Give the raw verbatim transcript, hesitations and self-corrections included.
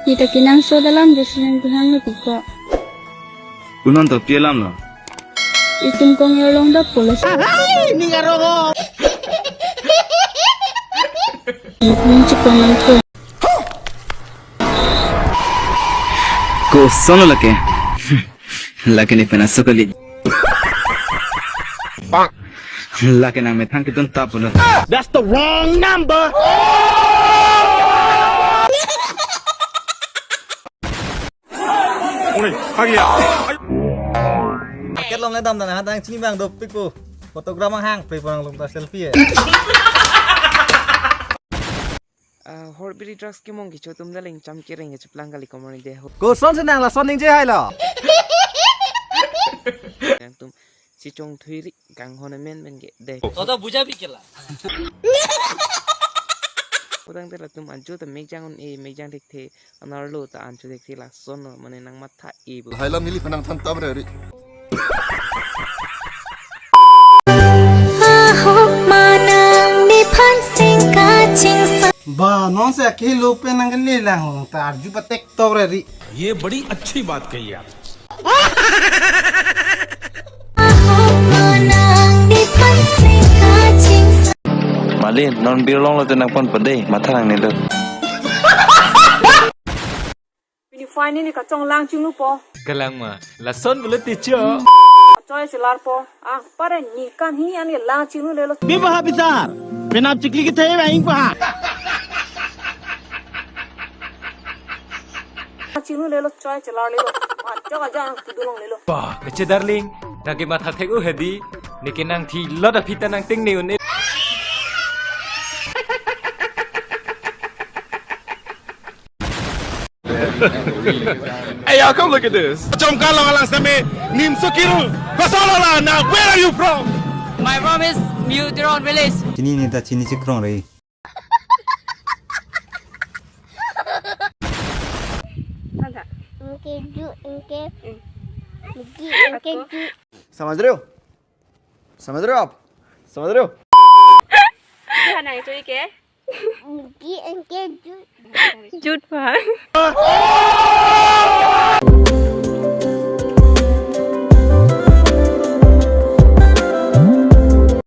Kita kinang so dalam dosi nang kehang na kuko. Kunon to pi alam lo. Itum kong erlong da polos. Hai, ni karo ko. Itum cikon nang ko. Koson lo lake. Lake ne pena sokali. Lake nang methang kitun tap lo. That's the wrong number. Oi, kagi ya. Market along le dam dan hatang chini bang dopik po. Photograph ang hang, play po nang lung ta selfie ya. Ah, hor biri drugs kemong kecho atum ta leng cham kereng kecheplang kali komor ni de ho. Koson si nang lason ningje hai lo. Nangtum si chongthui ri kanghon amen men ke de. Toda buja bi kela. Kodang te latum ajo ta mekjang un-e, mekjang thekthe, anerlo ta ancho thekthe lason lo, mane nang matha e bo. Hai lam neli phanang than tam re ri. Ahok manang nephan sing kachingsa. Ba, non se akehelo pen nang kele lang ta arju patek tok re ri. ये बड़ी अच्छी बात कही आप। Ahok manang nephan sing kachingsa. Mali, non birlong lo te nang pon pede, matha nang nilo. Pini fine ni kachong lang chinglu po. Kalang ma, lason bulu teacher. Choi chelar po. Ah, pare ni kan hini an ke lang chinglu lelo. Biba ha bisar. Penap chikli ke thai ba ing pa. Chinglu lelo choi chelar lelo. Ma chok aja ang tudu long lelo. Ba, kece darling. Dagi matha thek u hedi. Neke nang thi lot aphi ta nang ting ni un-e. Hey, y'all, come look at this. Chomka long alang same nim sukirung. Koson lo la na, where are you from? My from is New Tiron village. Chini ni ta chini chikrong re. Ingke ju, ingke. Ingke, ingke ju. समझ रहे हो? समझ रहे हो आप? समझ रहे हो? Ingke, ingke ju. Jut pa.